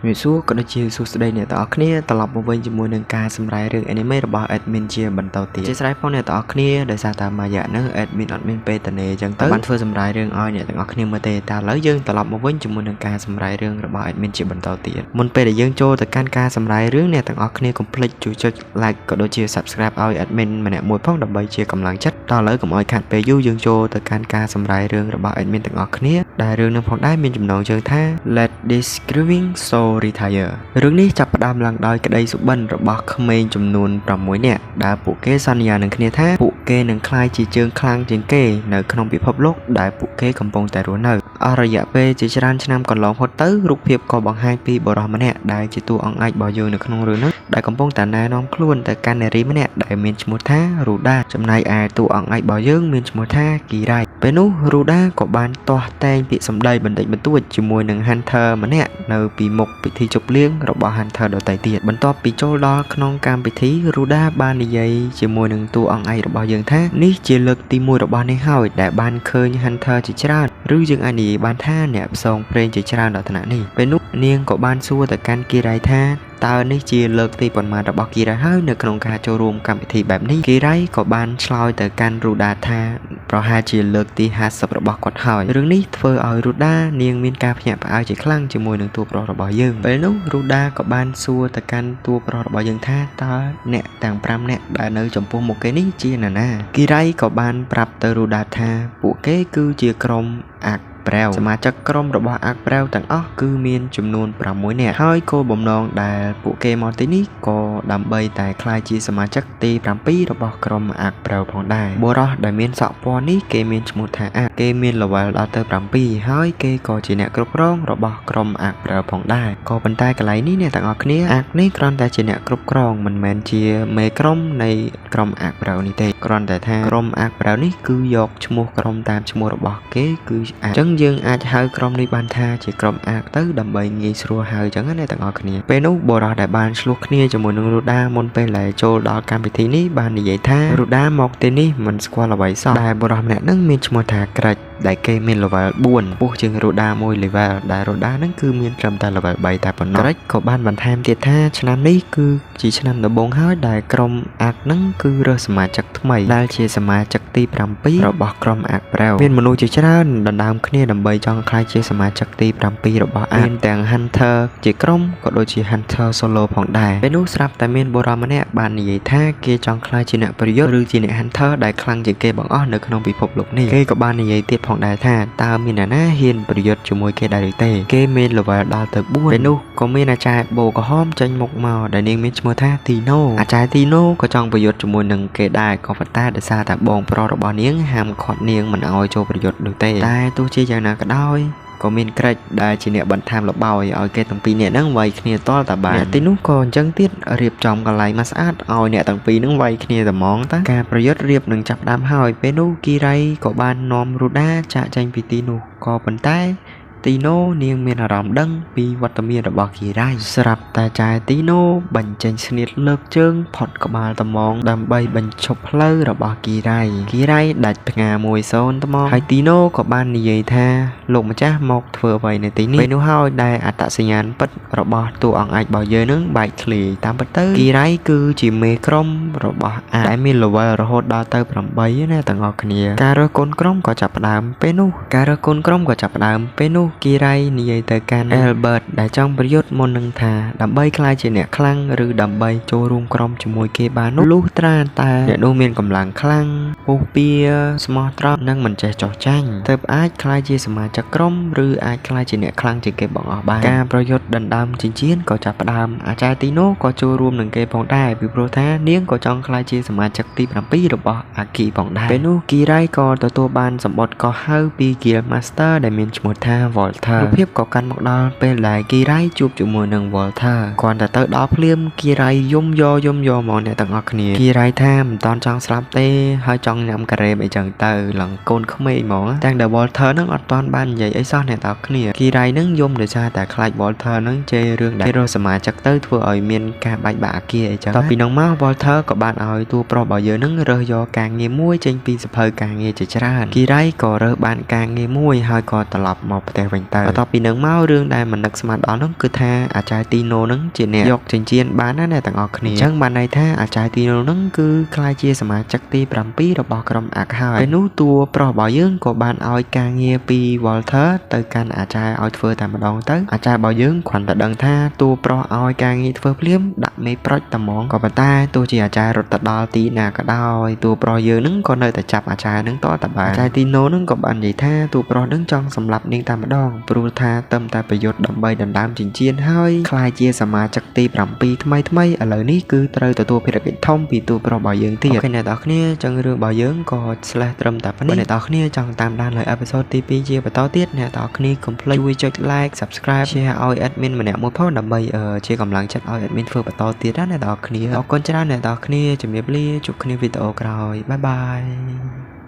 ជំរាបសួរក៏ដូចជាសួស្តីអ្នកទាំងអស់គ្នាត្រឡប់មកវិញជាមួយនឹងការសម្រាយរឿង anime របស់ admin ជាបន្តទៀតជាស្រ័យផងអ្នកទាំងអស់គ្នាដោយសារតែមួយរយៈហ្នឹង admin អត់មានពេលតនេអញ្ចឹងទៅបានធ្វើសម្រាយរឿងឲ្យអ្នកទាំងអស់គ្នាមើលទេតែឥឡូវយើងត្រឡប់មកវិញជាមួយនឹងការសម្រាយរឿងរបស់ admin ជាបន្តទៀតមុនពេលដែលយើងចូលទៅកាន់ការសម្រាយរឿងអ្នកទាំងអស់គ្នាកុំភ្លេចជួយចុច like ក៏ដូចជា subscribe ឲ្យ admin ម្នាក់មួយផងដើម្បីជាកម្លាំងចិត្តតោះឥឡូវកុំឲ្យខាតពេលយូរយើងចូលទៅកាន់ការសម្រាយរឿងរបស់ admin ទាំងអស់គ្នាដែលរឿងនឹងផងដែរមានចំណងជើងថា Let This Grieving Soul Retire រឿងនេះចាប់ផ្ដើមឡើងដោយក្តីសុបិនរបស់ក្មេងចំនួន6នាក់ដែលពួកគេសន្យានឹងគ្នាថាពួកគេនឹងក្លាយជាជើងខ្លាំងជាងគេនៅក្នុងពិភពលោកដែលពួកគេកំពុងតែរស់នៅអស់រយៈពេលជាច្រើនឆ្នាំកន្លងផុតទៅរូបភាពក៏បង្ហាញពីបុរសម្នាក់ដែលជាតួអង្គឯករបស់យើងនៅក្នុងរឿងនោះដែលកំពុងតែណែនាំខ្លួនទៅកាន់នារីម្នាក់ដែលមានឈ្មោះថារូដាចំណែកឯតួអង្គឯករបស់យើងមានឈ្មោះថាគីរ៉ៃពេលនោះរូដាក៏បានទាស់តែងពាក្យសម្ដីបន្តិចបន្តួចជាមួយនឹង Hunter ម្នាក់នៅពីមុខពិធីជប់លៀងរបស់ Hunter ដទៃទៀតបន្ទាប់ពីចូលដល់ក្នុងកម្មពិធីរូដាបាននិយាយជាមួយនឹងតួអង្គឯករបស់យើងថានេះជាលើកទី1របស់នេះហើយដែលបានឃើញ Hunter ជាច្រើនឬយើងអាចនិយាយបានថាអ្នកផ្សងព្រេងជាច្រើនដល់ថ្នាក់នេះពេលនោះនាងក៏បានសួរទៅកាន់គីរ៉ៃថាតើនេះជាលើកទីប៉ុន្មានរបស់គីរ៉ៃហើយនៅក្នុងការចូលរួមកម្មវិធីបែបនេះគីរ៉ៃក៏បានឆ្លើយទៅកាន់រូដាថាប្រហែលជាលើកទី50របស់គាត់ហើយរឿងនេះធ្វើឲ្យរូដានាងមានការភ្ញាក់ផ្អើលជាខ្លាំងជាមួយនឹងតួប្រុសរបស់យើងពេលនោះរូដាក៏បានសួរទៅកាន់តួប្រុសរបស់យើងថាតើអ្នកទាំង5នាក់ដែលនៅចំពោះមុខគេនេះជានរណាគីរ៉ៃក៏បានប្រាប់ទៅរូដាថាពួកគេគឺជាក្រុមអាក់ប្រែវសមាជិកក្រុមរបស់អាក់ប្រែវទាំងអស់គឺមានចំនួន6នាក់ហើយគោលបំណងដែលពួកគេមកទីនេះក៏ដើម្បីតែក្លាយជាសមាជិកទី7របស់ក្រុមអាក់ប្រែវផងដែរបុរសដែលមានសក់ពណ៌នេះគេមានឈ្មោះថាអាក់គេមាន level ដល់ទៅ7ហើយគេក៏ជាអ្នកគ្រប់គ្រងរបស់ក្រុមអាក់ប្រែវផងដែរក៏ប៉ុន្តែកន្លែងនេះអ្នកទាំងអស់គ្នាអាក់នេះគ្រាន់តែជាអ្នកគ្រប់គ្រងមិនមែនជាមេក្រុមនៃក្រុមអាក់ប្រែវនេះទេគ្រាន់តែថាក្រុមអាក់ប្រែវនេះគឺយកឈ្មោះក្រុមតាមឈ្មោះរបស់គេគឺអាក់អញ្ចឹងយើងអាចហៅក្រុមនេះបានថាជាក្រុមអាកទៅដើម្បីងាយស្រួលហៅអញ្ចឹងណាអ្នកទាំងអស់គ្នាពេលនោះបុរសដែលបានឆ្លោះគ្នាជាមួយនឹងរូដាមុនពេលដែលចូលដល់កម្មវិធីនេះបាននិយាយថារូដាមកទីនេះមិនស្គាល់អ្វីសោះដែលបុរសម្នាក់ហ្នឹងមានឈ្មោះថាក្រិចដែលគេមាន level 4ពោះជាងរូដាមួយ level ដែលរូដាហ្នឹងគឺមានត្រឹមតែ level 3តែប៉ុណ្ណោះក្រិចក៏បានបន្ថែមទៀតថាឆ្នាំនេះគឺជាឆ្នាំដំបូងហើយដែលក្រុមអាកហ្នឹងគឺរើសសមាជិកថ្មីដែលជាសមាជិកទី7របស់ក្រុមអាកប្រែវមានមនុស្សជាច្រើនដណ្ដើមគ្នាដើម្បីចង់ក្លាយជាសមាជិកទី7របស់អាកមានទាំង Hunter ជាក្រុមក៏ដូចជា Hunter Solo ផងដែរពេលនោះស្រាប់តែមានបុរសម្នាក់បាននិយាយថាគេចង់ក្លាយជាអ្នកប្រយុទ្ធឬជាអ្នក Hunter ដែលខ្លាំងជាងគេបង្អស់នៅក្នុងពិភពលោកនេះគេក៏បាននិយាយទៀតផងដែរថាតើមានអ្នកណាហ៊ានប្រយុទ្ធជាមួយគេដែរឬទេគេមាន level ដល់ទៅ4ពេលនោះក៏មានអាចារ្យបូក្រហមចេញមុខមកដែលនាងមានឈ្មោះថាទីណូអាចារ្យទីណូក៏ចង់ប្រយុទ្ធជាមួយនឹងគេដែរក៏ប៉ុន្តែដោយសារតែបងប្រុសរបស់នាងហាមឃាត់នាងមិនឲ្យចូលប្រយុទ្ធនោះទេតែទោះជាយ៉ាងណាក៏ដោយក៏មានក្រិចដែលជាអ្នកបន្ថែមលបោយឲ្យគេទាំងពីរនាក់ហ្នឹងវាយគ្នាតល់តាបានអ្នកទីនោះក៏អញ្ចឹងទៀតរៀបចំកន្លែងមកស្អាតឲ្យអ្នកទាំងពីរហ្នឹងវាយគ្នាតែហ្មងតាការប្រយុទ្ធរៀបនឹងចាប់ដើមហើយពេលនោះគីរ៉ៃក៏បាននាំរូដាចាកចេញពីទីនោះក៏ប៉ុន្តែទីណូនាងមានអារម្មណ៍ដឹងពីវត្តមានរបស់គីរ៉ៃស្រាប់តែចែទីណូបញ្ចេញស្នៀតលើកជើងផុតក្បាលត្មងដើម្បីបញ្ឈប់ផ្លូវរបស់គីរ៉ៃគីរ៉ៃដាច់ផ្ងា1-0ត្មងហើយទីណូក៏បាននិយាយថាលោកម្ចាស់មកធ្វើអ្វីនៅទីនេះពេលនោះហើយដែលអត្តសញ្ញាណពិតរបស់តួអង្គឯករបស់យើងនឹងបែកធ្លាយតាមពិតទៅគីរ៉ៃគឺជាមេក្រុមរបស់អាដែលមាន level រហូតដល់ទៅ8ណាទាំងអស់គ្នាការរើសកូនក្រុមក៏ចាប់ផ្ដើមពេលនោះការរើសកូនក្រុមក៏ចាប់ផ្ដើមពេលនោះគីរ៉ៃនិយាយទៅកាន់ Albert ដែលចង់ប្រយុទ្ធមុននឹងថាដើម្បីក្លាយជាអ្នកខ្លាំងឬដើម្បីចូលរួមក្រុមជាមួយគេបាននោះលុះត្រាតែអ្នកនោះមានកម្លាំងខ្លាំងពុះពៀស្មោះត្រង់និងមិនចេះចោះចាញ់ទើបអាចក្លាយជាសមាជិកក្រុមឬអាចក្លាយជាអ្នកខ្លាំងជាងគេបង្អស់បានការប្រយុទ្ធដណ្ដើមចិញ្ចៀនក៏ចាប់ផ្ដើមអាចារ្យទីណូក៏ចូលរួមនឹងគេផងដែរពីព្រោះថានាងក៏ចង់ក្លាយជាសមាជិកទី7របស់អាគីផងដែរពេលនោះគីរ៉ៃក៏ទទួលបានសម្បត្តិកោះហៅពី Guild Master ដែលមានឈ្មោះថា Walter រូបភាពក៏កាន់មកដល់ពេលដែលគីរ៉ៃជួបជាមួយនឹង Walter គ្រាន់តែទៅដល់ភ្លាមគីរ៉ៃយំយកយំយកមកអ្នកទាំងអស់គ្នាគីរ៉ៃថាមិនតន់ចង់ស្លាប់ទេហើយចង់ ង់ញ៉ាំការ៉េមអីចឹងទៅឡើងកូនក្មេងហ្មងទាំងដែល Walter ហ្នឹងអត់ទាន់បាននិយាយអីសោះអ្នកទាំងគ្នាគីរ៉ៃហ្នឹងយំដោយសារតែខ្លាច Walter ហ្នឹងជេររឿងដែលរកសមាជិកទៅធ្វើឲ្យមានការបែកបាក់អាគារអីចឹងតពីនោះមក Walter ក៏បានឲ្យតួប្រុសរបស់យើងហ្នឹងរើសយកការងារមួយចេញពីសភៅការងារជាច្រើនគីរ៉ៃក៏រើសបានការងារមួយហើយក៏ត្រឡប់មកផ្ទះវិញទៅបន្ទាប់ពីនឹងមករឿងដែលមិននឹកស្មានដល់ហ្នឹងគឺថាអាចារ្យទីណូហ្នឹងជាអ្នកយកចិញ្ចៀនបានណាអ្នកទាំងអស់គ្នាអញ្ចឹងបានន័យថាអាចារ្យទីណូហ្នឹងគឺក្លាយជាសមាជិកទី7របស់ក្រុមអាក់ហើយពេលនោះតួប្រុសរបស់យើងក៏បានឲ្យការងារពី Walter ទៅកាន់អាចារ្យឲ្យធ្វើតែម្ដងទៅអាចារ្យរបស់យើងគ្រាន់តែដឹងថាតួប្រុសឲ្យការងារធ្វើភ្លាមដាក់មេប្រុចតែហ្មងក៏ប៉ុន្តែទោះជាអាចារ្យរត់ទៅដល់ទីណាក៏ដោយតួប្រុសយើងហ្នឹងក៏នៅតែចាប់អាចារ្យហ្នឹងតតែបានអាចារ្យទីណូហ្នឹងក៏បាននិយាយថាតួប្រុសហ្នឹងចង់សម្លាប់នាងតែម្ដងព្រោះថាតឹមតែប្រយុទ្ធដើម្បីដណ្ដើមចិញ្ចៀនហើយក្លាយជាសមាជិកទី7ថ្មីថ្មីឥឡូវនេះគឺត្រូវទទួលភារកិច្ចធំពីតួប្រុសរបស់យើងទៀត OK អ្នកទាំងអស់គ្នាចឹងរឿងរបស់យើងក៏ slash ត្រឹមតែប៉ុណ្ណេះអ្នកទាំងអស់គ្នាចង់តាមដានលើ episode ទី2ជាបន្តទៀតអ្នកទាំងអស់គ្នាកុំភ្លេចជួយចុច like subscribe share ឲ្យ admin ម្នាក់មួយផងដើម្បីជាកម្លាំងចិត្តឲ្យ admin ធ្វើបន្តទៀតណាអ្នកទាំងអស់គ្នាអរគុណច្រើនអ្នកទាំងអស់គ្នាជំរាបលាជួបគ្នាវីដេអូក្រោយ bye bye.